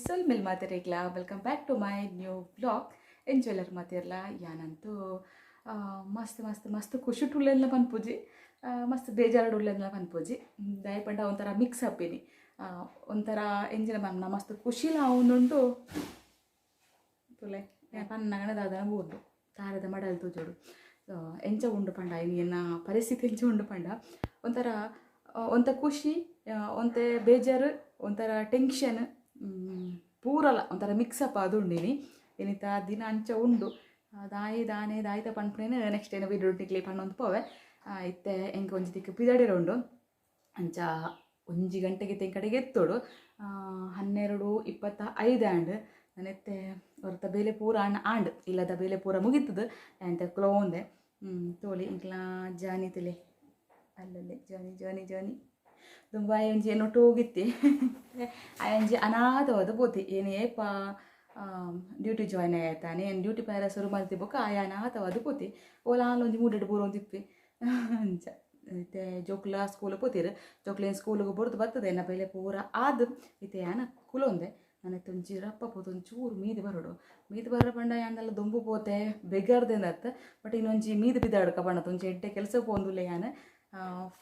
ಸೊಲ್ಮೆಲ್ ಮಾತೆರೆಗ್ಲ welcome back to my new vlog. ಎಂಜುವೆಲ್ಲರ್ ಮಾತೆರ್ಲ? ಯಾನಂತೂ ಮಸ್ತ್ ಮಸ್ತ್ ಮಸ್ತ್ ಖುಷಿಟ್ ಉಲ್ಲೆನ್ಲ ಪನ್ಪುಜಿ, ಮಸ್ತ್ ಬೇಜಾರ್ಡ್ ಉಲ್ಲೆನ್ಲ ಪನ್ಪುಜಿ. ದಾಯೆ ಪಂಡ ಒಂಥರ ಮಿಕ್ಸ್ ಅಪ್ ಇನಿ. ಒಂಥರ ಎಂಜಿನ ಪನ್ನ ಮಸ್ತ್ ಖುಷಿಲ ಆವೊಂದುಂಡು. ತುಲೆ ಪನ್ನಗನ ದಾದನ ಬೋರ್ಡು ತಾರೆದ ಮಡಲ್ ತೂಜೋಡು. ಎಂಚ ಉಂಡು ಪಂಡ, ಇನಿ ಎನ್ನ ಪರಿಸ್ಥಿತಿ ಎಂಚ ಉಂಡು ಪಂಡ, ಒಂಥರ ಒಂತೆ ಖುಷಿ, ಒಂತೆ ಬೇಜಾರು, ಒಂಥರ ಟೆನ್ಷನ್, ಪೂರಲ ಒಂಥರ ಮಿಕ್ಸಪ್ ಆದುಂಡಿನಿ. ಇನಿತ ದಿನ ಅಂಚ ಉಂಡು. ದಾಯಿ ದಾನೆ ದಾಯಿತ ಪನ್ಪುನೇನು ನೆಕ್ಸ್ಟ್ ಏನು ವೀಡಿಯೋ ನಿಕ್ಲೆ ಪನ್ನೊಂದು ಪೋವೆ. ಇತ್ತೆ ಎಂಕ್ ಒಂಜಿ ದಿಕ್ಕು ಪಿದಡಿರ ಉಂಡು. ಅಂಚ ಒಂಜಿ ಗಂಟೆಗೆ ಇತ್ತೆ ಕಡೆಗೆ ಎತ್ತೋಡು. 12:25 ಆಂಡ್. ನಾನಿತ್ತೆ ಹೊರತ ಬೇಲೆ ಪೂರ ಆಂಡ್ ಆಂಡ್ ಇಲ್ಲದ ಬೇಲೆ ಪೂರ ಮುಗಿತದ ಎಂತ ಕ್ಲೋಂದೆ ತೋಲಿ. ಇಂಕ್ಲಾ ಜಾನಿ ತುಲೆ ಅಲ್ಲಲ್ಲೇ ಜಾನಿ ಜಾನಿ ಜಾನಿ ದುಂಬಾಯಿ ಒಂಜಿ ಏನೊಟ್ಟು ಹೋಗಿತ್ತಿ. ಆಯಂಜಿ ಅನಾಥವಾದ ಪೋತಿ. ಏನು ಏಪ ಡ್ಯೂಟಿ ಜಾಯ್ನ್ ಆಯ್ತಾನೆ, ಏನು ಡ್ಯೂಟಿ ಪೇರ ಶುರು ಮಲ್ತಿ ಬೊಕ್ಕ ಆಯ ಅನಾಥವಾದ ಪೋತಿ. ಓಲ ಒಂಜಿ ಮೂಡೆಡ್ ಬೂರೊಂದಿಪ್ಪಿ ಅಂಚ. ಇತ್ತೆ ಜೋಕ್ಲ ಸ್ಕೂಲ್ ಪೋತೀರು. ಜೋಕ್ಲೇನ್ ಸ್ಕೂಲಿಗೆ ಬುಡ್ದು ಬರ್ತದೆ. ಎನ್ನ ಬೇಲೆ ಪೂರ ಆದ್ ಇತ್ತೆ ಯಾನ ಕುಲೊಂದೆ. ನಾನು ಒಂಜಿ ರಪ್ಪ ಪೋತು ಒಂಚೂರು ಮೀದಿ ಬರೋಡು. ಮೀದಿ ಬರ ಪಂಡ ಯಾನೆಲ್ಲ ದೊಂಬು ಪೋತೆ ಬೆಗರ್ದೇನತ್ತ. ಬಟ್ ಇನ್ನೊಂಜಿ ಮೀದಿ ಬಿದ್ದಾಡ್ಕ ಪಂಡ ಒಂಜಿ ಎಡ್ಡೆ ಕೆಲಸ ಪೋಂದುಲ್ಲೆ ಯಾನ್.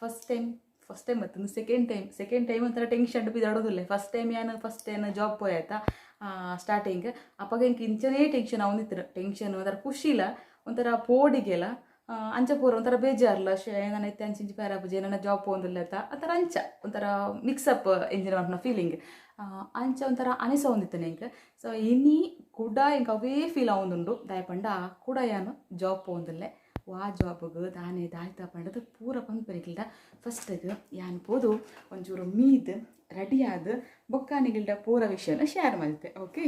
ಫಸ್ಟ್ ಟೈಮ್, ಫಸ್ಟ್ ಟೈಮ್ ಮತ್ತು ಸೆಕೆಂಡ್ ಟೈಮ್, ಸೆಕೆಂಡ್ ಟೈಮ್ ಒಂಥರ ಟೆನ್ಷನ್ ಬಿದ್ದಾಡೋದಿಲ್ಲ. ಫಸ್ಟ್ ಟೈಮ್ ಯಾನ್ ಫಸ್ಟ್ ಟೈಮ್ ಜಾಬ್ ಪೋಯಾಯ್ತಾ ಸ್ಟಾರ್ಟಿಂಗ್ ಅಪ್ಪಗ ಎಂಕ್ ಇಂಚನೇ ಟೆನ್ಷನ್ ಅವನಿತ್ತು. ಟೆನ್ಷನ್ ಒಂಥರ ಖುಷಿಲ, ಒಂಥರ ಪೋಡಿಗೆಲ, ಅಂಚ ಪೂರ ಒಂಥರ ಬೇಜಾರ್ಲ. ಶೇ ನಾನು ಇತ್ತೆ ಅಂಚಿಂಚಿ ಪ್ಯಾರಾಪುಜಿ, ನನ್ನ ಜಾಬ್ ಪೋಂದಿಲ್ಲ ಅಂತ ಒಂಥರ ಅಂಚ ಒಂಥರ ಮಿಕ್ಸಪ್ ಇಂಜಿನ ಮಾಡ್ನ ಫೀಲಿಂಗ್ ಅಂಚ ಒಂಥರ ಅನಿಸ ಒಂದಿತ್ತು ಎಂಕ್. ಸೊ ಇನಿ ಕೂಡ ಎಂಕ್ ಅವೇ ಫೀಲ್ ಆವೊಂದುಂಡು. ದಾಯೆ ಪಂಡ ಕೂಡ ಯಾನು ಜಾಬ್ ಪೋಂದಿಲ್ಲೆ. ವಾ ಜಾಬ್ಗ್ ದಾನೆ ದಾಯ್ತ ಪಂಡದು ಪೂರ ಪನ್ಪೆನಿಗಿಲ್ಡ. ಫಸ್ಟಿಗೆ ಯಾನ್ ಪೋದು ಒಂಚೂರು ಮೀದ್ ರೆಡಿ ಆದ್ ಬೊಕ್ಕ ನಿಗಿಲ್ಡ ಪೂರ ವಿಷಯನ ಶೇರ್ ಮಲ್ತೆ. ಓಕೆ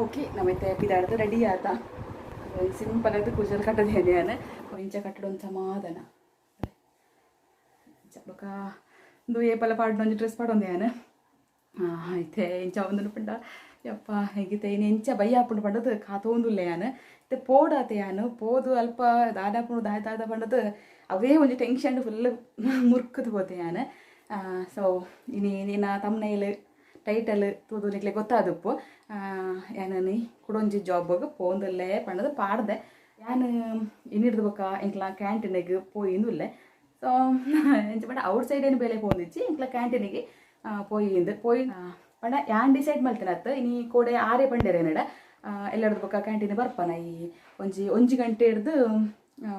ಓಕೆ, ನಮೈತೆ ಪಿದಾಡ್ದು ರೆಡಿ ಆತ. ಸಿಂಪಲ್ ಆದ ಕುಜಲ್ ಕಟ್ಟದೇನೆ ಯಾನ್. ಇಂಚ ಕಟ್ಟಡ ಒಂದು ಸಮಾಧಾನ. ಬೊಕ್ಕ ಇಂದು ಏಪಲ ಪಾಡ್ನ ಒಂಜಿ ಡ್ರೆಸ್ ಪಾಡೊಂದು ಯಾನ್. ಇತ್ತೆ ಇಂಚ ಒಂದುಂಡು ಪಂಡ ಯಪ್ಪ ಹೇಗಿತ್ತೆ ಇನ್ನು ಎಂಚ ಬಯ್ಯ ಆಪುಂಡು ಪಂಡದು ಕಾತೊಂದುಲ್ಲೆ ಯಾನ್. ಇತ್ತೆ ಪೋಡಾತೆ ಯಾನ್ ಪೋದು ಅಲ್ಪ ದಾದಾಪುಂಡು ದಾಯ ದಾದ ಪಂಡದು ಅವೇ ಒಂಜಿ ಟೆನ್ಷನ್ ಫುಲ್ ಮುರ್ಕುದು ಪೋತೆ ಯಾನ್. ಸೊ ಇನಿ ನಿನ್ನ ತಮ್ನೈಲ್ ಟೈಟಲ್ ತೂದು ನಿಕ್ಲೆ ಗೊತ್ತಾದುಪ್ಪು. ಯಾನ್ ಕುಡೊಂಜಿ ಜಾಬ್ಗೆ ಪೋಂದುಲ್ಲೆ ಪಂಡದು ಪಾಡ್ದೆ. ಯಾನ್ ಇನ್ನಿಡ್ದು ಬೊಕ್ಕ ಎಂಕ್ಲ ಕ್ಯಾಂಟೀನಿಗೆ ಪೋಯಿಂದುಲ್ಲೆ. ಸೊ ಎಂಚ ಪಂಡ ಔಟ್ ಸೈಡ್ ಏನು ಬೇಲೆ ಪೋಂದಿಚ್ಚಿ, ಎಂಕ್ಲ ಕ್ಯಾಂಟೀನಿಗೆ ಪೋಯಿಂದು ಪೋಯಿ ಪಂಡ ಯಾನ್ ಡಿಸೈಡ್ ಮಲ್ತಿನತ್ತು. ಇನಿ ಕೋಡೆ ಆರೆ ಪಂಡೆರೆ ನಡ ಎಲ್ಲರದು ಬೊಕ್ಕ ಕ್ಯಾಂಟೀನ್ ಬರ್ಪನ. ಈ ಒಂಜಿ ಒಂಜಿ ಗಂಟೆ ಹಿಡ್ದು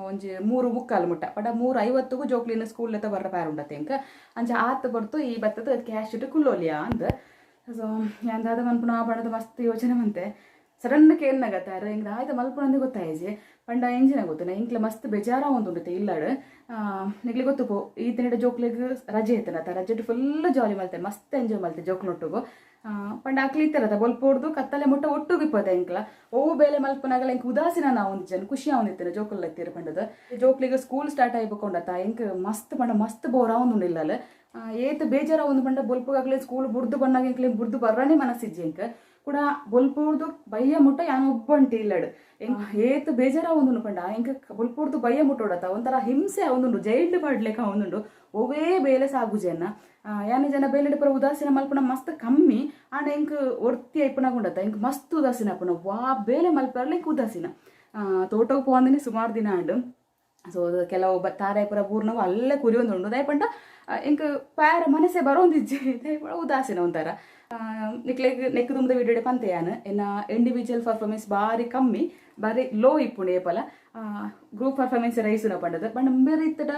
ಒಂಜಿ 3:45 ಮುಟ್ಟ ಪಂಡ 3:50ಗೂ ಜೋಕ್ಲಿನ ಸ್ಕೂಲ್ ಲೆತ್ತ ಬರ್ರ ಪ್ಯಾರ ಉಂಡತ್ತೆ ಎಂಕ್. ಅಂಚ ಆತ್ ಬಡ್ತು ಈ ಬತ್ತದ ಕ್ಯಾಶ್ ಇಟ್ಟು ಕುಲ್ಲೋಲಿಯಾ ಅಂದ್. ಸೊ ಯಾನ್ ದಾದ ಮನ್ಪುನ ಬಣ್ಣದ ಮಸ್ತ್ ಯೋಚನೆ ಮಂತೆ. ಸಡನ್ ಕೇಳ್ನಾಗತ್ತಾರ ಹಿಂಗೆ ಆಯ್ತು ಮಲ್ಪುಣ ಗೊತ್ತಾಯ್ಜಿ. ಪಂಡ ಎಂಜಿನ ಗೊತ್ತು ಇಂಕ್ಲ ಮಸ್ತ್ ಬೇಜಾರ ಒಂದುಂಡುತ್ತೆ ಇಲ್ಲಡ್. ನಿಗ್ಲಿ ಗೊತ್ತು ಪೋ ಈ ತಿನ್ನಡ ಜೋಕ್ಲಿಗ್ ರಜೆ ಇತ್ತನತ್ತ. ರಜೆ ಫುಲ್ ಜಾಲಿ ಮಲ್ತೆ, ಮಸ್ತ್ ಎಂಜಾಯ್ ಮಲ್ತೆ ಜೋಕ್ಲೊಟ್ಟುಗು. ಪಂಡ ಅಕ್ಲಿ ಇತ್ತರತ್ತ ಬೊಲ್ಪೋಡ್ದು ಕತ್ತಲೆ ಮುಟ್ಟ ಒಟ್ಟುಗು ಇಪ್ಪತ್ತೆ ಎಂಕ್ಲ. ಓ ಬೇಲೆ ಮಲ್ಪುನಾಗಲ ಎಂಕ್ ಉದಾಸೀನ ನಾವು ಒಂದು ಜನ ಖುಷಿ ಅವನಿತ್ತೇನೆ ಜೋಕುಲ್ ಎತ್ತೀರ ಪಂಡದ. ಜೋಕ್ಲಿಗೆ ಸ್ಕೂಲ್ ಸ್ಟಾರ್ಟ್ ಆಯ್ಬೇಕೊಂಡತ್ತ ಎಂಕ್ ಮಸ್ತ್ ಪಂಡ ಮಸ್ತ್ ಬೋರ್ ಆವೊಂದುಂಡು ಇಲ್ಲಲ್. ಏತ್ ಬೇಜಾರ ಒಂದು ಪಂಡ ಬೊಲ್ಪುಗಾಗ್ಲೆ ಸ್ಕೂಲ್ ಬುಡ್ದು ಬಂದಾಗ ಎಂಕ್ಲೆ ಬುಡ್ದು ಬರ್ರನೆ ಮನಸ್ಸಿಜ್ಜಿ ಎಂಕ್. ಕೂಡ ಬೊಲ್ಪುಡ್ದು ಬಯ್ಯ ಮುಟ್ಟ ಯಾನ್ ಒಬ್ಬಂಟಿ ಇಲ್ಲಡ್. ಏತ್ ಬೇಜಾರ ಒಂದುಂಡು ಪಂಡ ಎಂಕ್ ಬೊಲ್ಪುಡ್ದು ಬಯ್ಯ ಮುಟ್ಟೋಡತ್ತ ಒಂಥರ ಹಿಂಸೆ ಅವನುಂಡು, ಜೈಲ್ಡ್ ಪಾಡ್ಲೆಕ ಅವನುಂಡು. ಒವೇ ಬೇಲೆ ಸಾಗುಜೆನ್ನ ಯಾನ ಜನ ಬೇಲೆಡ್ ಪೂರ ಉದಾಸೀನ ಮಲ್ಪುನ ಮಸ್ತ್ ಕಮ್ಮಿ. ಆಂಡ ಎಂಕ್ ಒರ್ತಿ ಐಪುನಾಗುಂಡತ್ತ ಎಂಕ್ ಮಸ್ತ್ ಉದಾಸೀನ ಆಪುನ. ವಾ ಬೇಲೆ ಮಲ್ಪರ್ಲ ಎಂಕ್ ಉದಾಸೀನ. ತೋಟಗ್ ಪೋವಂದಿನಿ ಸುಮಾರು ದಿನ ಆಂಡ್. ಸೊ ಕೆಲವು ತಾರೆ ಪೂರ ಬೂರ್ನವು ಅಲ್ಲೇ ಕುರಿಯೊಂದುಂಡು. ದಾಯೆ ಪಂಡ ಎಂಕ್ ಪ್ಯಾರ ಮನಸ್ಸೆ ಬರೋಂದಿಜ್ಜಿ. ದಾಯೆ ಪಂಡ ಉದಾಸೀನ ಒಂಥರ. ನಿಕ್ಲೆಗ್ ನೆಕ್ ದುಂಬುದ ವಿಡಿಯೋಡೆ ಪಂತೆ ಯಾನ್, ಎನ್ನ ಇಂಡಿವಿಜುವಲ್ ಪರ್ಫಾರ್ಮೆನ್ಸ್ ಬಾರಿ ಕಮ್ಮಿ, ಬಾರಿ ಲೋ ಇಪ್ಪುಂಡು. ಏಪಲ ಗ್ರೂಪ್ ಪರ್ಫಾರ್ಮೆನ್ಸ್ ರೈಸುನ ಪಂಡದು. ಪಂಡ ಅಂಬೇರ್ ಇತ್ತಡ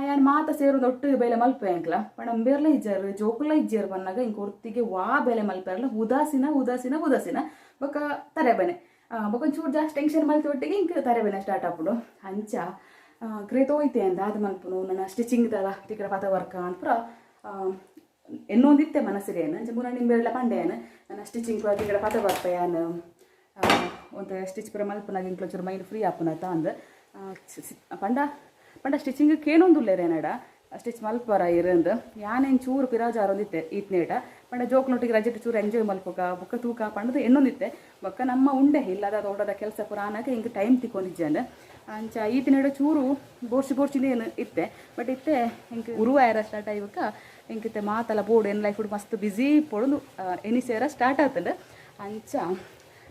ಯಾನ್ ಮಾತ ಸೇರೊಂದು ಒಟ್ಟು ಬೇಲೆ ಮಲ್ಪೆ ಎಂಕ್ಲ. ಪಂಡ ಅಂಬೇರ್ಲ ಇಜ್ಜಾರು ಜೋಕುಲ ಇಜ್ಜಾರು ಪನ್ನಾಗ ಇಂಕ್ ಒರ್ತಿಗೆ ವಾ ಬೇಲೆ ಮಲ್ಪೆರ್ಲ ಉದಾಸೀನ ಉದಾಸೀನ ಉದಾಸೀನ. ಬೊಕ್ಕ ತರೆಬನೆ ಬೊಕ್ಕ ಒಂಚೂರು ಜಾಸ್ತಿ ಟೆನ್ಷನ್ ಮಲ್ತಿ ಒಟ್ಟಿಗೆ ಇಂಕ್ ತರೆಬನೆ ಸ್ಟಾರ್ಟ್ ಆಪುಂಡು. ಅಂಚ ಕ್ರೇತೋಯ್ತೆ ಅಂದ ಅದು ಮಲ್ಪುನು ನನ್ನ ಸ್ಟಿಚಿಂಗ್ ದಲ ತಿಕ್ಕಡ ಪತ ವರ್ಕ ಅಂತ ಪೂರ ಎನ್ನೊಂದಿತ್ತೆ ಮನಸ್ಸಿಗೆ. ಏನು ಅಂಚ ಮುರ ನಿಂಬೆಲ್ಲ ಪಂಡೆ ಯಾನ್ ನನ್ನ ಸ್ಟಿಚಿಂಗ್ ಪೂರ ತಿಕ್ಕಡ ಪತ ಬರ್ಪ ಯಾನ್ ಒಂತೆ ಸ್ಟಿಚ್ ಪೂರ ಮಲ್ಪುನಾಗ ಇಂಕ್ಲ ಒಂಚೂರು ಮೈಂಡ್ ಫ್ರೀ ಆಪುನತ ಅಂದ್. ಪಂಡ ಪಂಡ ಸ್ಟಿಚಿಂಗ್ ಕೇನೊಂದುಲ್ಲೆರ್ ಏನಡ. ಸ್ಟಿಚ್ ಮಲ್ಪರ ಇರಂದು ಯಾನೇನು ಚೂರು ಪಿರಾಜಾರೊಂದಿತ್ತೆ ಈತ್ನೇಟ ಪಂಡ ಜೋಕ್ಲೊಟ್ಟಿಗೆ ರಜೆಟ್ ಚೂರು ಎಂಜಾಯ್ ಮಲ್ಪುಗ ಬೊಕ್ಕ ತೂಕ ಪಂಡದು ಎಣ್ಣೊಂದಿತ್ತೆ. ಬೊಕ್ಕ ನಮ್ಮ ಉಂಡೆ ಇಲ್ಲದ ತೋಟದ ಕೆಲಸ ಪೂರ ಆನಾಗ ಹಿಂಗೆ ಟೈಮ್ ತಿಕ್ಕೊಂಡಿದ್ದಾನೆ. ಅಂಚ ಈತನೇಡ ಚೂರು ಬೋರ್ಚಿ ಬೋರ್ಚಿಂದ ಏನು ಇತ್ತೆ. ಬಟ್ ಇತ್ತೆ ಹಿಂಗೆ ಉರುವಾಯರ ಸ್ಟಾರ್ಟ್ ಆಯ್ಬಕ್ಕ ಹಿಂಗಿತ್ತೆ ಮಾತಲ್ಲ ಬೋರ್ಡ್ ಏನು ಲೈಫ್ ಮಸ್ತ್ ಬಿಸಿ ಪೊಡೊಂದು ಎನಿಸೇರ ಸ್ಟಾರ್ಟ್ ಆತಂಡು. ಅಂಚ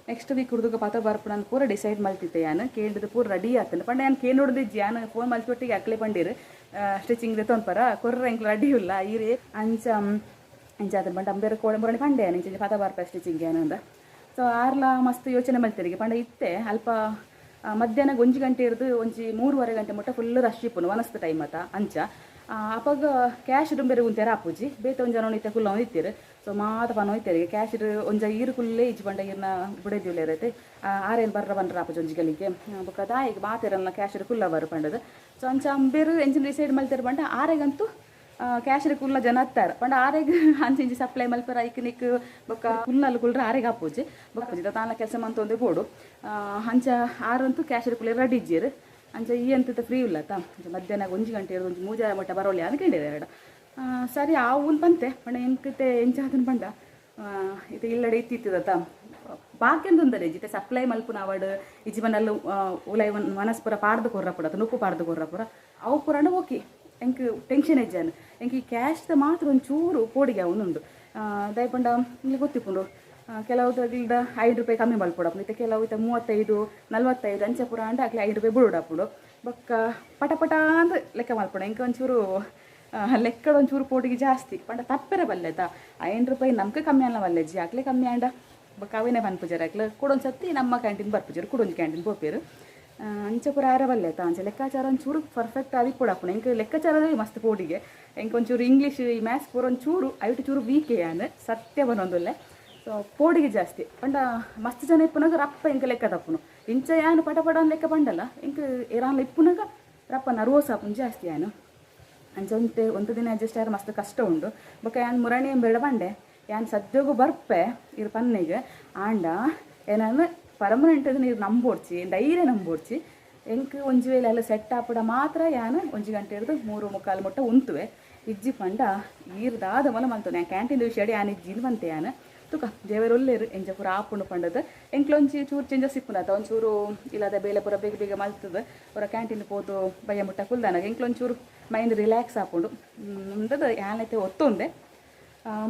ನೆಕ್ಸ್ಟ್ ವೀಕ್ ಹುಡುಗ ಪಾತ ಬರ್ಪುನ ಪೂರ ಡಿಸೈಡ್ ಮಲ್ತಿತ್ತೆ ಯಾನ್ ಕೇಂದ್ರದ ಪೂರ ರೆಡಿ ಆತಂಡು. ಪಂಡ ಯಾನ್ ಕೇಂದ್ರದ್ದು ಯಾನ್ ಫೋನ್ ಮಲ್ತೊಟ್ಟಿಗೆ ಅಕ್ಲೆ ಪಂಡಿರು ಸ್ಟಿಚಿಂಗ್ ತೊಂಪರ ಕೊರ್ರ ಎಂಕ್ಲ ರೆಡಿ ಇಲ್ಲ ಈರೇ ಅಂಚ ಅಂಚ ಆತನ ಪಂಡ ಅಂಬೇರ ಕೋಡೆ ಮುರಣಿ ಪಂಡೆ ಯಾನ್ ಇಂಚ ಪಾತ ಬರ್ಪ ಸ್ಟಿಚಿಂಗ್ ಏನಂದ. ಸೊ ಆರ್ಲ ಮಸ್ತ್ ಯೋಚನೆ ಮಲ್ತಿರಿಗೆ ಪಂಡ ಇತ್ತೆ ಅಲ್ಪ ಮಧ್ಯಾಹ್ನ 1 ಗಂಟೆ ಇರ್ದು ಒಂಜಿ 3:30 ಗಂಟೆ ಮುಟ್ಟ ಫುಲ್ ರಶ್ ಇಪ್ಪುನು ವನಸ್ತ ಟೈಮ್ ಆತ ಅಂಚ. ಅಪಗ ಕ್ಯಾಶ್ ಬೇರೆ ಉಂತೇರ ಆಪುಜಿ ಬೇತೆ ಒಂಜಿ ಜನ ಇತ್ತೆ ಕುಲ್ಲ ಇತ್ತೀರು. ಸೊ ಮಾತ ಪನ ಹೋಯ್ತಾರೆ ಕ್ಯಾಶ್ ಒಂಜ ಈರು ಕುಲ್ಲೇ ಇಜ್ಜಿ ಪಂಡ ಈರ್ನ ಬುಡೆದಿಲ್ಲ ಇರತ್ತೆ ಆರೇನು ಬರ್ರ ಬಂದ್ರ ಆಪುಜಿ ಒಂಜಿ ಗಲಿಗೆ ಬೊಕ್ಕ ದಾಯಿಗೆ ಮಾತೇರಲ್ಲ ಕ್ಯಾಶ್ ಕುಲ್ಲ ಬರು ಪಂಡದು. ಸೊ ಅಂಚ ಅಂಬೇರು ಎಂಚಿನ ಡಿಸೈಡ್ ಮಲ್ತೇರು ಪಂಡ ಆರೆಗಂತೂ ಕ್ಯಾಶ್ ಕುಲ್ಲ ಜನ ಹತ್ತಾರೆ ಪಂಡ ಆರೆಗ್ ಅಂಚೆ ಇಂಚಿ ಸಪ್ಲೈ ಮಲ್ಪರ ಐಕ್ ನಿಕ್ ಬೊಕ್ಕ ಕುಲ್ಲಲ್ಲಿ ಕುಲ್ರ ಆರೆಗೆ ಆಪುಜಿ ಬೊಕ್ಕ ತಾನ ಕೆಲಸ ಮಂತೊಂದೇ ಬೋಡು ಅಂಚ ಆರಂತೂ ಕ್ಯಾಶ್ ಕುಲ್ಲ ರೆಡಿ ಇಜ್ಜಿರು. ಅಂಚ ಈ ಅಂತ ಫ್ರೀ ಇಲ್ಲತ್ತ ಅಂಚ ಮಧ್ಯಾಹ್ನ 1 ಗಂಟೆ ಒಂಜಿ ಮೂಜಾರ ಮಟ್ಟ ಬರೋಲ್ಲ ಅಂತ ಕೇಳಿದೆ ಎರಡು. ಸರಿ ಆವುನ್ ಬಂತೆ ಪಂಡ ಎಂಕತೆ ಎಂಚಾದನ್ ಪಂಡ ಇದು ಇಲ್ಲಡೆ ಇತ್ತಿತ್ತದತ್ತ ಬಾಕಿಂದೊಂದರೆ ಜಿತೆ ಸಪ್ಲೈ ಮಲ್ಪುನ ಅವಡು ಇಜ್ಜಿ ಮನಲ್ಲು ಉಲೈ ಮನಸ್ಪುರ ಪಾಡ್ದು ಕೊರ್ರಪುರ ಅಥವಾ ನುಪ್ಪು ಪಾಡ್ದು ಕೊರ್ರಪುರ ಅವು ಪುರಾಣ ಓಕೆ ಎಂಕ್ ಟೆನ್ಷನ್ ಎಜ್ಜಾನು ಎಂಕ್ ಈ ಕ್ಯಾಶ್ದ ಮಾತ್ರ ಒಂಚೂರು ಪೋಡಿಗೆ ಅವನುಂಡು ದಯಪಂಡ ಇಲ್ಲಿ ಗೊತ್ತಿಪ್ಪುಂಡು ಕೆಲವು ಇಲ್ದ 5 ರೂಪಾಯಿ ಕಮ್ಮಿ ಮಲ್ಪೊಡಪ್ಪು ಇತ್ತೆ ಕೆಲವು ಇತ್ತೆ 35 45 ಅಂಚೆ ಪುರ ಅಂಡ ಅಕ್ಲೆ 5 ರೂಪಾಯಿ ಬುಡಪ್ಪುಡು ಬೊಕ್ಕ ಪಟ ಪಟ ಅಂದ್ ಲೆಕ್ಕ ಮಲ್ಪೊಡು. ಎಂಕ್ ಒಂಚೂರು ಲೆಕ್ಕಡ ಒಂಚೂರು ಪೋಟಿಗೆ ಜಾಸ್ತಿ ಪಂಡ ತಪ್ಪೆರ ಬಲ್ಲೆತ 5 ರೂಪಾಯಿ ನಮ್ಗೆ ಕಮ್ಮಿ ಅಲ್ಲ ಬಲ್ಲೆಜ್ಜಿ ಅಕ್ಲೆ ಕಮ್ಮಿ ಅಂಡ ಬೊಕ್ಕ ಅವೇನೆ ಪನ್ಪುಜಾರ ಅಕ್ಲೆ ಕುಡೊಂದು ಸತಿ ನಮ್ಮ ಕ್ಯಾಂಟೀನ್ ಬರ್ಪುಜರು ಕುಡೊಂಜಿ ಕ್ಯಾಂಟೀನ್ ಪೋಪೇರು ಅಂಚೆ ಪೂರ ಆರ ಬಲ್ಲೆತ ಅಂಚೆ ಲೆಕ್ಕಾಚಾರ ಒಂಚೂರು ಪರ್ಫೆಕ್ಟ್ ಆಗಿ ಕೊಡಪ್ಪುನು. ಎಂಕ್ ಲೆಕ್ಕಾಚಾರದೇ ಮಸ್ತ್ ಪೋಡಿಗೆ ಎಂಕ್ ಒಂಚೂರು ಇಂಗ್ಲೀಷ್ ಈ ಮ್ಯಾಥ್ಸ್ ಪೂರ ಒಂಚೂರು ಐಟು ಚೂರು ವೀಕೆ ಯಾನ್ ಸತ್ಯ ಬನ್ನೊಂದುಲ್ಲೆ. ಸೊ ಪೋಡಿಗೆ ಜಾಸ್ತಿ ಪಂಡ ಮಸ್ತ್ ಜನ ಇಪ್ಪುನಾಗ ರಪ್ಪ ಎಂಕ್ ಲೆಕ್ಕ ತಪ್ಪುನು ಇಂಚ ಯಾನು ಪಟ ಪಟ ಲೆಕ್ಕ ಪಂಡಲ್ಲ ಎಂಕ್ ಏರಾನ್ಲ ಇಪ್ಪುನಾಗ ರಪ್ಪ ನರ್ವಸ್ ಆಪುನು ಜಾಸ್ತಿ ಯಾನು. ಅಂಚ ಒಂತೆ ಒಂದು ದಿನ ಅಡ್ಜಸ್ಟ್ ಆದ್ರೆ ಮಸ್ತ್ ಕಷ್ಟ ಉಂಡು. ಬೊಕ್ಕ ಯಾನ್ ಮುರಣಿ ಎಂಬೆರಡ ಪಂಡೆ ಯಾನ್ ಸದ್ಯೋಗು ಬರ್ಪೆ ಇರು ಪನ್ನೆಗೆ ಆಂಡ ಏನಾನು ಪರ್ಮನೆಂಟ್ ನೀರು ನಂಬೋಡ್ಚಿ ಧೈರ್ಯ ನಂಬೋಡ್ಚಿ ಎಂಕ್ ಒಂಜಿ ವೇಳೆ ಅಲ್ಲ ಸೆಟ್ ಆಪಡ ಮಾತ್ರ ಯಾನು 1 ಗಂಟೆ ಹಿಡಿದು 3:45 ಮುಟ್ಟ ಉಂತುವೆ ಇಜ್ಜಿ ಪಂಡ ಈರ್ದಾದ ಮಲ ಮಂತು ಯಾನ್ ಕ್ಯಾಂಟೀನ್ ವಿಷಯ ಯಾನ್ ಇಜ್ಜಿನ್ ಬಂತೆ ಯಾನ್ ತುಕ ದೇವರು ಒಲ್ಲೇರು ಎಂಜ ಪೂರ ಆಪುಂಡು ಪಂಡದು ಎಂಕ್ಲೊಂಚಿ ಚೂರು ಚೇಂಜಸ್ ಇಪ್ಪುನಾತ ಒಂಚೂರು ಇಲ್ಲದ ಬೇಲೆ ಪೂರ ಬೇಗ ಬೇಗ ಮಲ್ತದ ಪೂರ ಕ್ಯಾಂಟೀನ್ ಪೋದು ಬಯ್ಯ ಮುಟ್ಟ ಕುಲ್ದಾನಾಗ ಎಂಕ್ಲೊಂಚೂರು ಮೈಂಡ್ ರಿಲ್ಯಾಕ್ಸ್ ಆಪುಂಡು ಉಂದದ ಯಾನೈತೆ ಒತ್ತೊಂದೆ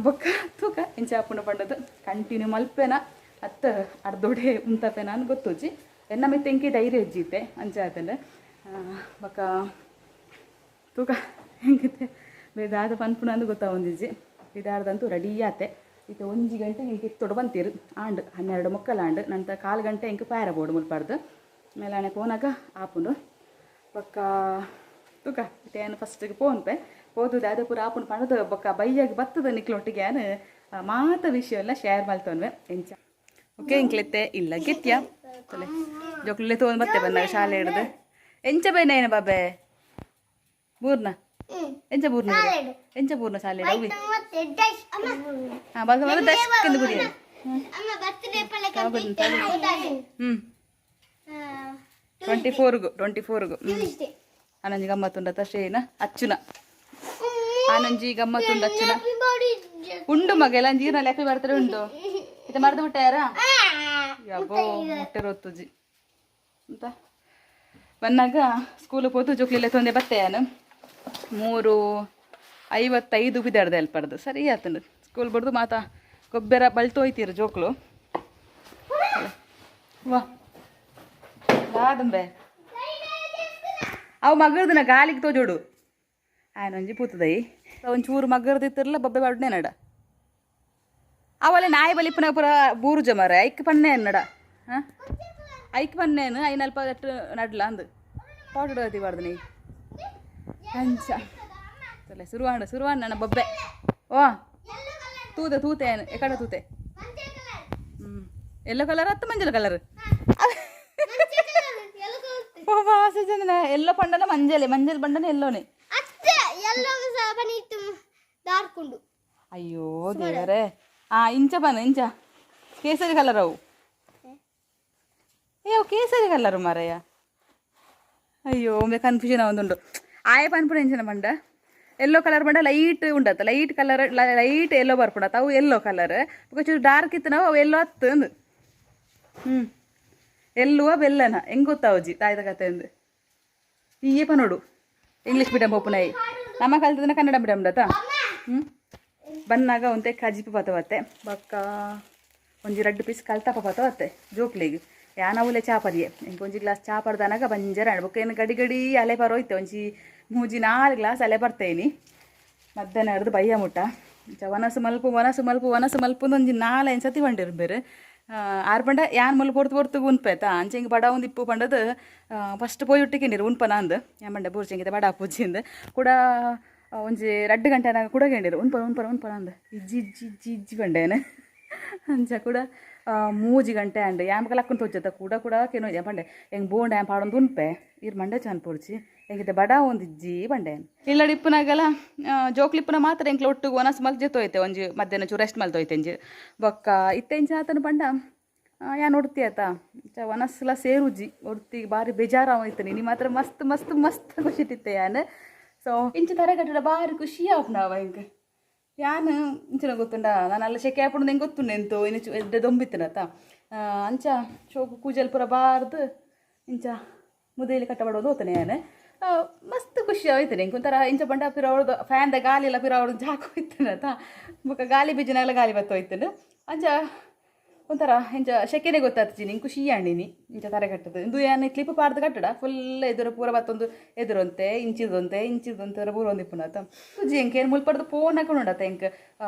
ಬೊಕ್ಕ ತೂಕ ಎಂಚ ಆಪುಂಡು ಪಂಡದು ಕಂಟಿನ್ಯೂ ಮಲ್ಪೆನ ಅತ್ತ ಅರ್ಧೋಡೆ ಉಂತಪೆನ ಅಂತ ಗೊತ್ತುಜ್ಜಿ ಎನ್ನ ಮಿತ್ತ ಎಂಕಿ ಧೈರ್ಯ ಇಜ್ಜಿತ್ತೆ ಅಂಚ ಆತಂಡ ಬೊಕ್ಕ ತೂಕ ಹೆಂಗಿತ್ತೆ ಬೇದಾದ ಪನ್ಪುಣ ಅಂದು ಗೊತ್ತಾವೊಂದಿಜ್ಜಿ ಇದಾರ್ದಂತೂ ರೆಡಿ ಆತೆ ಇತ್ತೆ 1 ಗಂಟೆ ಹಿಂಗೆ ತೊಡ ಬಂತೀರು ಆಂಡ್ 12:45 ಆಂಡ್ ನಂತರ 1/4 ಗಂಟೆ ಹಿಂಗೆ ಪ್ಯಾರ ಬೋರ್ಡ್ ಮುಲ್ಪಾರ್ದು ಮೇಲಾಣೆ ಪೋನಾಗ ಆಪುಂಡು ಬೊಕ್ಕ ತೂಕ ಇತ್ತೆ ಏನು ಫಸ್ಟಿಗೆ ಪೋನ್ಪೆ ಪೋದು ದಾದ ಪೂರ ಆಪುಂಡು ಪಂಡದು ಬೊಕ್ಕ ಬೈಯಾಗಿ ಬತ್ತದ ನಿಕ್ಲೊಟ್ಟಿಗೆ ಏನು ಮಾತ ವಿಷಯ ಎಲ್ಲ ಶೇರ್ ಮಲ್ತೊನ್ವೆ ಎಂಚ ಓಕೆ ಇಂಕ್ಲೆತ್ತೆ ಇಲ್ಲ ಗೆತ್ಯ ತೊಲೆ ಜೋಕ್ಲೆ ತೋನ್ ಬತ್ತೆ ಬಂದಾಗ ಶಾಲೆ ಹಿಡ್ದು ಎಂಚ ಬೈನ ಏನ ಬಾಬೆ ಬೂರ್ನ ಎಂಚ ಬೂರ್ನ ಎಂಚ ಬೂರ್ನ ಶಾಲೆ ಅವಿ ಹಾಂ ಬಸ್ ದಶ್ಕಂದು ಬುರಿ 24 24 ಆನಂಜಿ ಗಮ್ಮತ್ತುಂಡ ತಶೇನ ಅಚ್ಚುನ ಆನಂಜಿ ಗಮ್ಮತ್ತುಂಡ ಅಚ್ಚುನ ಉಂಡು ಮಗ ಎಲ್ಲ ಜೀರ್ಣ ಹ್ಯಾಪಿ ಬರ್ತಾರೆ ಉಂಡು ಇದು ಮರೆದು ಬಿಟ್ಟ ಯಾರ ಯಾಕೋ ಮೊಟ್ಟೆ ರೊತ್ತುಜಿ ಅಂತ ಬಂದಾಗ ಸ್ಕೂಲ್ ಪೋತು ಜೋಕ್ಲಿಲ್ಲ ತೊಂದೆ ಬತ್ತೆ ಯಾನು 3:55 ಬಿದ್ದಾಡ್ದೆ ಅಲ್ಪಡ್ದು ಸರಿ ಆತಂಡು ಸ್ಕೂಲ್ ಬಡ್ದು ಮಾತಾ ಗೊಬ್ಬರ ಬಳ್ತೋಯ್ತೀರು ಜೋಕ್ಲು ವಾ ದಾದಂಬೆ ಅವು ಮಗರ್ದನ ಗಾಲಿಗೆ ತೋಜೋಡು ಆಯನೊಂಜಿ ಪೂತದೈ ಒಂಚೂರು ಮಗರ್ದಿತ್ತಿರಲ್ಲ ಬೊಬ್ಬೆ ಬಾಡ್ನೆ ನಡ ಅವಲೆ ನಾಯಿ ಬಲಿಪುನ ಪೂರ ಬೂರು ಜಮರ ಐಕ್ ಪನ್ನೆ ನಡ ಹಾಂ ಐಕ್ ಪನ್ನೇನು ಐನಲ್ಪ ನಡ್ಲ ಅಂದು ಪಾಟು ಬಾರ್ದು ನೀ ಅಂಚ ತಲೆ ಸುರುವಾಂಡ ಸುರುವಾಂಡ ನನ್ನ ಬೊಬ್ಬೆ ಓ ತೂತೆ ತೂತೆ ಏನು ಎಕಡ ತೂತೆ ಹ್ಞೂ ಎಲ್ಲೋ ಕಲರ್ ಅತ್ತ ಮಂಜಲ್ ಕಲರ್ ಎಲ್ಲೋ ಪಂಡನ ಮಂಜಲೆ ಮಂಜಲ್ ಪಂಡನ ಎಲ್ಲೋನೆ ಅಯ್ಯೋ ದೇವರೇ ಆ ಇಂಚ ಬನ್ನ ಇಂಚ ಕೇಸರಿ ಕಲರ್ ಅವು ಅಯ್ಯೋ ಕೇಸರಿ ಕಲರ್ ಮಾರಯ್ಯ ಅಯ್ಯೋ ಒಮ್ಮೆ ಕನ್ಫ್ಯೂಷನ್ ಒಂದುಂಡು ಆಯ ಪನ್ಪುನ ಎಂಚಿನ ಪಂಡ ಎಲ್ಲೋ ಕಲರ್ ಪಂಡ ಲೈಟ್ ಉಂಡತ್ತ, ಲೈಟ್ ಕಲರ್, ಲೈಟ್ ಎಲ್ಲೋ ಬರ್ಪುಂಡತ್ತ, ಅವು ಎಲ್ಲೋ ಕಲರ್. ಬೊಕ ಚೂರು ಡಾರ್ಕ್ ಇತ್ತನವು ಅವು ಎಲ್ಲೋ ಅತ್ತು ಅಂದು. ಎಲ್ಲುವ ಬೆಲ್ಲನ ಹೆಂಗ್ ಗೊತ್ತಾವಜಿ ತಾಯ್ದ ಕತೆ ಅಂದು. ಈಯೇ ಪನೋಡು ಇಂಗ್ಲೀಷ್ ಮೀಡಿಯಂ ಪೋಪುನೈ, ನಮ್ಮ ಕಲ್ತದನ ಕನ್ನಡ ಮೀಡಿಯಂ ದತ್ತ. ಬನ್ನಾಗ ಒಂತೆ ಕಜಿಪು ಪತವತ್ತೆ, ಬೊಕ್ಕ ಒಂಜಿ ರಡ್ಡ್ ಪೀಸ್ ಕಲ್ತಪ್ಪ ಪತವತ್ತೆ ಜೋಕ್ಲೆಗ್. ಯಾನವುಲೆ ಚಾ ಪರಿಯೆ, ಎಂಕ್ ಒಂಜಿ ಗ್ಲಾಸ್ ಚಾ ಪರ್ದನಾಗ ಬಂಜರ. ಬೊಕ್ಕ ಏನು ಗಡಿ ಗಡಿ ಅಲೆ ಪರೋಯ್ತೆ, ಒಂಜಿ ಮೂಜಿ ನಾಲ್ ಗ್ಲಾಸ್ ಅಲೆ ಬರ್ತೇನಿ ಮಧ್ಯಾಹ್ನ ಹಿಡ್ದು ಬಯ್ಯ ಮುಟ್ಟ. ಇಂಚ ವನಸು ಮಲ್ಪು ವನಸು ಮಲ್ಪು ವನಸು ಮಲ್ಪು ಒಂಜಿ ನಾಲೈನ್ ಸತಿ ಪಂಡಿರು ಬೇರೆ ಆರು ಪಂಡ. ಯಾನ್ ಮುಲ್ಲು ಪೊರ್ತು ಪೊರ್ತುಗು ಉನ್ಪೇತ, ಅಂಚೆ ಹಿಂಗೆ ಬಡ ಒಂದು ಇಪ್ಪು ಪಂಡದು ಫಸ್ಟ್ ಪೋಯಿ ಉಟ್ಟಿಕೊಂಡಿರು ಉನ್ಪನ ಅಂದು. ಯಾನ್ ಪಂಡೆ ಬೂರ್ಚಿ ಬಡ ಪೂಜಿಂದು ಕೂಡ ಒಂಜಿ ರಡ್ಡ್ ಗಂಟೆ ಆನಗ ಕೂಡ ಕೇಂಡಿರು ಉನ್ಪನ ಉನ್ಪನ ಉನ್ಪನ ಅಂದು. ಇಜ್ಜಿ ಇಜ್ಜಿ ಇಜ್ಜಿ ಇಜ್ಜಿ ಪಂಡೇನೆ. ಅಂಚ ಕೂಡ ಮೂಜಿ ಗಂಟೆ ಅಂಡ್ ಯಾನ್ ಲಕ್ಕನ್ ತೋಚತ್ತ ಕೂಡ ಕೂಡ ಕೆನೋ. ಪಂಡೆ ಹೆಂಗೆ ಬೋಂಡ ಯಾನ್ ಪಾಡೊಂದು ಉನ್ಪೆ, ಇರ್ ಮಂಡೆ ಚಾನ್ ಪೊಡ್ಚಿ, ಎಂಗಿತೆ ಬಡ ಒಂದು ಇಜ್ಜಿ ಪಂಡೆ. ಇಲ್ಲಡ್ ಇಪ್ಪುನಾಗಲ ಜೋಕ್ಲಿಪ್ಪುನ ಮಾತ್ರ ಎಂಕ್ಲ ಒಟ್ಟುಗು ವನಸ್ ಮಲ್ತ್ ಜೆತ್ತೋಯ್ತೆ, ಒಂಜಿ ಮಧ್ಯಾಹ್ನ ಚೂರು ರೆಸ್ಟ್ ಮಲ್ತೋಯ್ತೆ ಒಂಜಿ. ಬೊಕ್ಕ ಇತ್ತೆ ಇಂಚ ಆತನ ಪಂಡ ಯಾನ್ ಒಡ್ತಿ ಆತ ಇಂಚ ವನಸ್ಲ ಸೇರುಜಿ, ಒಡ್ತಿ ಬಾರಿ ಬೇಜಾರು ಆಯ್ತು. ನೀ ಮಾತ್ರ ಮಸ್ತ್ ಮಸ್ತ್ ಮಸ್ತ್ ಖುಷಿ ಯಾನ್. ಸೊ ಇಂಚ ತರಗಟ್ಟಡ ಬಾರಿ ಖುಷಿ ಆಪುಂಡು ಎಂಕ್. ಯಾನ್ ಇಂಚಿನ ಗೊತ್ತುಂಡ, ನಾನು ಅಲ್ಲ ಶೆಕೆ ಆಪುಂಡು ಎಂಕ್ ಗೊತ್ತುಂಡು, ಎಂತೋ ಇನ್ನು ಎಡ್ಡೆ ದೊಂಬಿತ್ತನತ. ಅಂಚ ಶೋಕು ಕೂಜಲ್ ಪೂರ ಬಾರ್ದು ಇಂಚ ಮುದೇಲಿ ಕಟ್ಟಬಡೋದು ಹೋತಾನೆ ಯಾನ್. ಮಸ್ತ್ ಖುಷಿ ಆಯ್ತದೆ ಎಂಕ್ ಒಂಥರ. ಇಂಚ ಪಂಡ ಪಿರ ಅವ್ರದ್ದು ಫ್ಯಾನ್ದ ಗಾಲಿ ಎಲ್ಲ ಪಿರ ಅವ್ರದ್ದು ಜಾಕ ಹೋಯ್ತನತ. ಬೊಕ ಗಾಲಿ ಬೀಜನೆಲ್ಲ ಗಾಲಿ ಬತ್ತೋಯ್ತಂಡು. ಅಂಚ ಒಂಥರ ಇಂಚ ಶೆಕೆನೆ ಗೊತ್ತಾಗ್ತದೆ ನಿಂಗೆ, ಖುಷಿ ಅಂಡಿನಿ ಇಂಚ ತರೆ ಕಟ್ಟದು. ಇಂದು ಯಾನ್ ಕ್ಲಿಪ್ ಪಾಡ್ದು ಕಟ್ಟಡ ಫುಲ್ ಎದುರು ಪೂರ ಬತ್ತೊಂದು ಎದುರಂತೆ ಇಂಚಿದಂತೆ ಇಂಚಿದಂತೆ ಪೂರ ಒಂದು ಇಪ್ಪುನತ. ಸುಜಿ ಎಂಕ್ ಏನು ಮುಲ್ಪಡ್ದು ಫೋನ್ ಹಾಕೊಂಡು ಉಂಡತ ಎಂಕ್.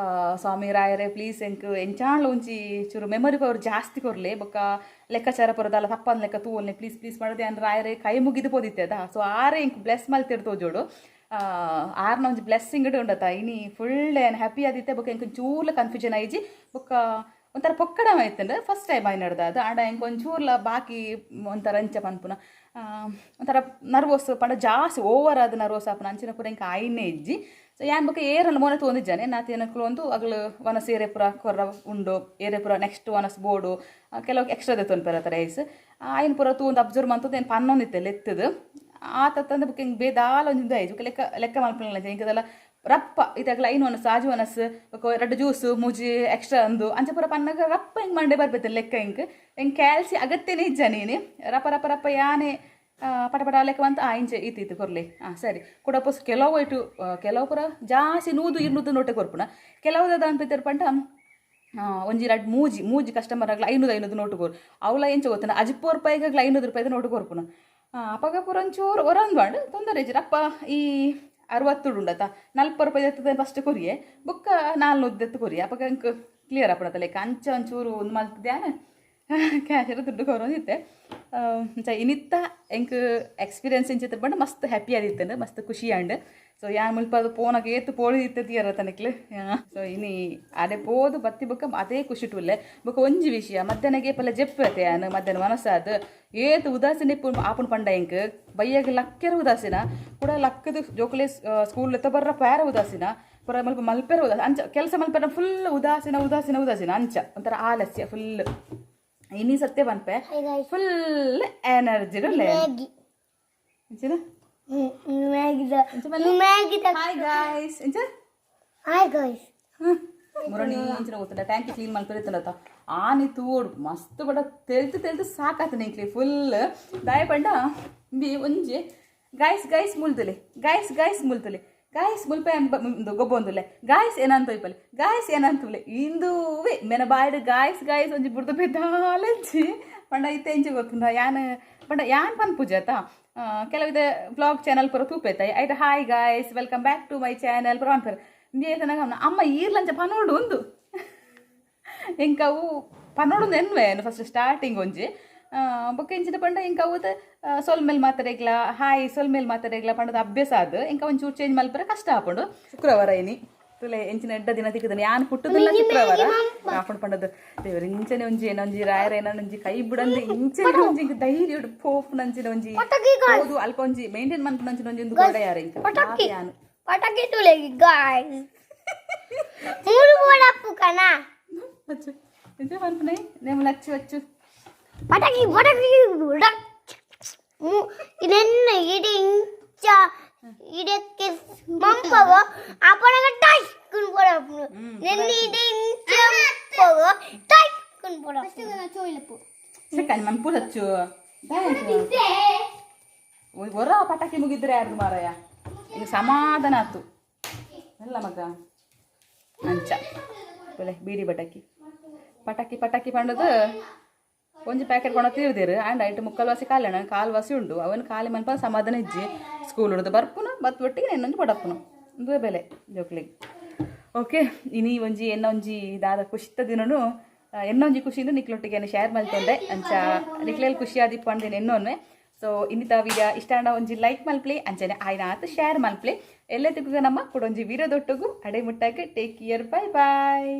ಸ್ವಾಮಿ ರಾಯರೇ ಪ್ಲೀಸ್ ಎಂಕ್ ಎಂಚಾಂಡ್ಲ ಒಂಜಿ ಚೂರು ಮೆಮೊರಿ ಪವರ್ ಜಾಸ್ತಿ ಕೊರ್ಲೆ, ಬೊಕ್ಕ ಲೆಕ್ಕಾಚಾರ ಪುರದಲ್ಲ ತಪ್ಪನ್ ಲೆಕ್ಕ ತೂವೊಲ್ನೆ ಪ್ಲೀಸ್ ಪ್ಲೀಸ್ ಮಾಡೋದು. ಯಾನ್ ರಾಯರೇ ಕೈ ಮುಗಿದು ಪೋದಿತ್ತೆ ಅದ. ಸೊ ಆರೆ ಎಂಕ್ ಬ್ಲೆಸ್ ಮಲ್ತಿರ್ ತೋಜೋಡು. ಆರ್ನ ಒಂಜಿ ಬ್ಲೆಸ್ಸಿಂಗ್ ಉಂಡತ. ಇನಿ ಫುಲ್ ಏನು ಹ್ಯಾಪಿ ಆದಿತ್ತೆ. ಬೊಕ್ಕ ಎಂಕ್ ಚೂರ್ಲ ಕನ್ಫ್ಯೂಷನ್ ಆಯ್ಜಿ. ಬೊಕ್ಕ ಒಂಥರ ಪೊಕ್ಕಡ ಆಯ್ತಂದ್ರೆ ಫಸ್ಟ್ ಟೈಮ್ ಆಯ್ ನಡ್ದ ಅದು. ಆಂಡ ಎಂಕ್ ಒಂಚೂರ್ಲ ಬಾಕಿ ಒಂಥರ ಅಂಚ ಪನ್ಪುನ ಒಂಥರ ನರ್ವಸ್ ಪಂಡ ಜಾಸ್ತಿ ಓವರ್ ಆದ ನರ್ವಸ್ ಆಪುನ ಅಂಚಿನ ಪೂರ ಎಂಕ್ ಆಯ್ನೇ ಇಜ್ಜಿ. ಸೊ ಯಾನ್ ಬೊಕ್ಕ ಏರಲ್ಲ ಮೋನೆ ತೋಂದಿಜ್ಜಾನೆ ನಾತೇನಕ್ಲು ಒಂದು ಅಗಲು ವನಸ್ ಏರೆ ಪೂರ ಕೊರ್ರ ಉಂಡು, ಏರೆ ಪೂರ ನೆಕ್ಸ್ಟ್ ವನಸ್ ಬೋಡು ಕೆಲವು ಎಕ್ಸ್ಟ್ರಾ ದೆತ್ತೊನ್ಪೆರ ರೈಸ್ ಆಯ್ನ ಪೂರ ತೂಂದು ಅಬ್ಸರ್ವ್ ಮಂತದ್ದು ಏನು ಪನ್ನೊಂದಿತ್ತೆ ಲೆತ್ತದು ಆತ ತಂದು. ಬೊಕ್ಕ ಹಿಂಗೆ ಬೇದಾಲ ಒಂಜಿ ಆಯ್ತು. ಬೊಕ್ಕ ಲೆಕ್ಕ ಲೆಕ್ಕ ಮಲ್ಪುನಲ್ಲ ಎಂಕದಲ್ಲ ರಪ್ಪ ಇತ್ತಾಗಲ ಐನು ವನಸ್ ಆಜಿ ವನಸ್ ಬೊಕ್ಕ ರಡ್ಡ್ ಜ್ಯೂಸ್ ಮೂಜಿ ಎಕ್ಸ್ಟ್ರಾ ಅಂದು ಅಂಚ ಪೂರ ಪನ್ನಗ ರಪ್ಪ ಹಿಂಗೆ ಮಂಡೆ ಬರ್ಬೇಕು ಲೆಕ್ಕ. ಹಿಂಗೆ ಹೆಂಗೆ ಕ್ಯಾಲ್ಸಿ ಅಗತ್ಯನೇ ಇಜ್ಜ ನೀನು ರಪ ರಪ ರಪ ಯಾನೆ ಪಟ ಪಟ ಲೆಕ್ಕ ಬಂತ. ಇಂಚೆ ಇತ್ತು ಇತ್ತು ಕೊರ್ಲಿ, ಹಾಂ ಸರಿ. ಕೂಡ ಪೋಸ್ ಕೆಲವು ಇಟ್ಟು ಕೆಲವು ಪೂರ ಜಾಸ್ತಿ 100 200 ನೋಟೆ ಕೊರ್ಪುನ. ಕೆಲವು ಅನ್ಪಿತ್ತಾರೆ ಪಂಡ ಒಂಜಿ ರಡ್ಡ್ ಮೂಜಿ ಮೂಜಿ ಕಸ್ಟಮರ್ ಆಗಲ 500 500 ನೋಟು ಕೊರು. ಅವಳ ಎಂಚ ಗೊತ್ತನ ಅಜಿಪ್ಪು ರೂಪಾಯಿಗೆ 500 ರೂಪಾಯಿದ ನೋಟು ಕೊರ್ಪುನ. ಅಪಗ ಪೂರ ಒಂಚೂರು ಒರಂದು ಬಾಂಡ್ ತೊಂದರೆ ಇಜ್ಜಿ. ಅಪ್ಪ ಈ 60 ಉಂಡತ 40 ರೂಪಾಯಿ ಎತ್ತದ ಫಸ್ಟ್ ಕೊರಿಯೆ, ಬೊಕ್ಕ 400 ಎತ್ತು ಕೊರಿಯೆ. ಅಪಗ ಅಂಕ್ ಕ್ಲಿಯರ್ ಆಪುಣತ ಲೆಕ್ಕ. ಅಂಚ ಒಂಚೂರು ಒಂದು ಮಲ್ತದ್ಯಾನ ಕ್ಯಾಶರ ದುಡ್ಡು ಕೊರೊಂದಿತ್ತೆ. ಅಂಚ ಇನಿತ್ತ ಎಂಕ್ ಎಕ್ಸ್ಪೀರಿಯನ್ಸ್ ಇಂಚಿತ್ತ ಪಂಡ ಮಸ್ತ್ ಹ್ಯಾಪಿ ಆದಿತ್ತಂಡು, ಮಸ್ತ್ ಖುಷಿ ಆಂಡ್. ಸೊ ಯಾನ್ ಮುಲ್ಪ ಅದು ಪೋನಗ ಏತ್ ಪೋಳಿ ಇತ್ತೆ ತೀರ ತನಕ್ಲು. ಸೊ ಇನಿ ಅಡೆ ಪೋದು ಬತ್ತಿ ಬೊಕ್ಕ ಅದೇ ಖುಷಿ ಟುಲ್ಲೆ. ಬೊಕ್ಕ ಒಂಜಿ ವಿಷಯ, ಮಧ್ಯಾಹ್ನಗೆ ಪಲ್ಲ ಜೆಪ್ಪತೆ ಯಾನ್ ಮಧ್ಯಾಹ್ನ ಮನಸ್ಸಾದ್ ಏತ್ ಉದಾಸೀನ ಇಪ್ಪು ಆಪುನ ಪಂಡ ಎಂಕ್ ಬಯ್ಯಗ್ ಲಕ್ಕೆರ ಉದಾಸೀನ ಕೂಡ ಲಕ್ಕದ ಜೋಕುಲೆ ಸ್ಕೂಲ್ ಎತ್ತ ಬರ್ರ ಪ್ಯಾರ ಉದಾಸೀನ ಪುರ ಮಲ್ಪ ಮಲ್ಪೆರ ಉದಾಸ ಅಂಚ ಕೆಲಸ ಮಲ್ಪೆರ ಫುಲ್ ಉದಾಸೀನ ಉದಾಸೀನ ಉದಾಸೀನ ಅಂಚ ಒಂಥರ ಆಲಸ್ಯ ಫುಲ್. ಇನಿ ಸತ್ಯ ಪನ್ಪೆ full energy. Maggi. Maggi. Hi guys ಇಂಚ. Hi guys. ಮುರಣಿ ಇಂಚಿನ ಗೊತ್ತಿಲ್ಲ, ಟ್ಯಾಂಕಿ ಕ್ಲೀನ್ ಮಲ್ಪೆರ್ ಆನಿ ತೂಡು ಮಸ್ತ್ ಬಡ ತೆಲ್ತು ತೆಲ್ತು ಸಾಕಾತು ನಿಂಕ್ಲಿ ಫುಲ್ ದಾಯ ಪಂಡ. ಬಿ ಒಂಜಿ ಗಾಯ್ಸ್ ಗಾಯ್ಸ್ ಮುಲ್ತುಲೆ, ಗಾಯ್ಸ್ ಗಾಯ್ಸ್ ಮುಲ್ತುಲೆ, ಗಾಯ್ಸ್ ಮುಲ್ಪೆ ಗೊಬ್ಬೊಂದುಲೆ, ಗಾಯ್ಸ್ ಏನಂತ ಇಪ್ಪಲೆ, ಗಾಯ್ಸ್ ಏನಂತುಲೆ ಇಂದುವೆ ಮೆನ ಬಾಯ್ಡ್ ಗಾಯ್ಸ್ ಗಾಯ್ಸ್ ಒಂಜಿ ಬುಡ್ದು ಬೆದ್ದಾಲಂಚಿ ಪಂಡ. ಇತ್ತೆ ಇಂಚಿ ಗೊತ್ತುಂಡ ಯಾನ್ ಪಂಡ ಯಾನ್ ಪನ್ಪುಜಿ ಆತ. ಕೆಲವಿದೆ ವ್ಲಾಗ್ ಚಾನಲ್ ಪೂರ ತೂಪೇತ ಐಟ್ "Hi guys, welcome back to my channel" ಪೂರ ಪನ್ಪೆರ್. ಅಮ್ಮ ಈರ್ಲಂಚ ಪನೋಡು ಉಂದು ಎಂಕ್ ಅವು ಪನೋಡು ಎನ್ವೆ ಫಸ್ಟ್ ಸ್ಟಾರ್ಟಿಂಗ್ ಒಂಜಿ. ಬೊಕ್ಕ ಇಂಚಿನ ಪಂಡ ಎಂಕ್ ಅವು ಸೊಲ್ಮೆಲ್ ಮಾತಾಡೇಗ್ಲ, ಹಾಯ್ ಸೊಲ್ಮೆಲ್ ಮಾತಾಡೇಗ್ಲ ಪಂಡದ ಅಭ್ಯಾಸ ಅದು. ಎಂಕ ಒಂಚೂರು ಚೇಂಜ್ ಮಲ್ಪರೆ ಕಷ್ಟ ಆಪುಂಡು. ಶುಕ್ರವಾರ ಇನಿ ತುಲೆ ಎಂಚಿನ ಎಡ್ಡ ದಿನ ತಿಕ್ಕದನೆ. ಯಾನ್ ಪುಟ್ಟುದಿಲ್ಲ ಶುಕ್ರವಾರ ಆಪುಂಡು ಪಂಡದು. ದೇವರು ಇಂಚನೆ ಒಂಜಿ ಏನೊಂಜಿ ರಾಯರ ಏನೊಂಜಿ ಕೈ ಬುಡಂದೆ ಇಂಚನೆ ಒಂಜಿ ಧೈರ್ಯ ಪೋಪುನಂಚಿನ ಒಂಜಿ ಹೋದು ಅಲ್ಪ ಒಂಜಿ ಮೇಂಟೈನ್ ಮನ್ಪುನಂಚಿನ ಒಂಜಿ ಒಂದು ಕೋಡ ಯಾರ ಇಂಕ ಯಾನು. ಪಟಾಕಿ ತುಲೆ ಗಾಯ್ಸ್, ಮೂರು ಬೋಡಪ್ಪು ಕಣ. ಅಚ್ಚು ಇಂಚ ಪನ್ಪುನೈ ನೇಮ ಲಚ್ಚು ಅಚ್ಚು. ಪಟಾಕಿ ಪಟಾಕಿ. ಇದನ್ನ ಇಡೀ ಇಂಚ ಇದಕ್ಕೆ ಮಮ್ಮ. ದೊಂಪಗು ಅಪನಗ ಟೈಕ್ ಪೋಡಪ್ಪು. ನೆನ್ನಿಡೆ ಇಂಚ ಪೋಗು ಟೈಕ್ ಪೋಡಪ್ಪು. ಸೆಕಂಡ್ ಮನ್ಪು ಹಚ್ಚು. ಹೊರ ಪಟಾಕಿ ಮುಗಿದ್ರೆ ಯಾರ್ದು ಮಾರಾಯ? ಈಗ ಸಮಾಧಾನ ಆತು ಅಲ್ಲ ಮಗ? ಅಂಚ ಒಳ್ಳೆ ಬೀಡಿ ಪಟಾಕಿ ಪಟಾಕಿ ಪಟಾಕಿ ಪಂಡದು ಒಂಜಿ ಪ್ಯಾಕೆಟ್ ಕೊಂಡು ತೀರ್ದಿರು. ಆಂಡ್ ಐಟ್ ಮುಕ್ಕಾಲು ವಾಸಿ ಕಾಲಣ ಕಾಲು ವಾಸಿ ಉಂಡು. ಅವನು ಖಾಲಿ ಮನ್ಪ ಸಮಾಧಾನ ಇಜ್ಜಿ. ಸ್ಕೂಲ್ ಹಿಡ್ದು ಬರ್ಪುನು ಬತ್ ಒಟ್ಟಿಗೆ ನೆನ್ನೊಂಜಿ ಪಡಪ್ಪುನು. ಉಂದುವೇ ಬೆಲೆ ಜೋಕ್ಲಿಗೆ. ಓಕೆ, ಇನಿ ಒಂಜಿ ಎನ್ನ ಒಂಜಿ ದಾದ ಖುಷಿತ ದಿನನು ಎನ್ನ ಒಂಜಿ ಖುಷಿಯಿಂದ ನಿಕ್ಲೊಟ್ಟಿಗೆ ಶೇರ್ ಮಲ್ತೊಂಡೆ. ಅಂಚ ನಿಕ್ಲೆಲ್ ಖುಷಿ ಆದಿಪ್ಪು ಅಂದೇನು ಎನ್ನೊನ್ವೆ. ಸೊ ಇನ್ನಿತ ವಿಡಿಯೋ ಇಷ್ಟ ಆಂಡ ಒಂಜಿ ಲೈಕ್ ಮಲ್ಪ್ಲಿ, ಅಂಚನೆ ಆಯ್ನಾತ್ ಶೇರ್ ಮಲ್ಪ್ಲಿ. ಎಲ್ಲೆ ತಿಕ್ಕುಗ ನಮ್ಮ ಕುಡೊಂಜಿ ವೀಡಿಯೋದೊಟ್ಟುಗು. ಅಡೆ ಮುಟ್ಟಾಗ ಟೇಕ್ ಕೇರ್, ಬಾಯ್ ಬಾಯ್.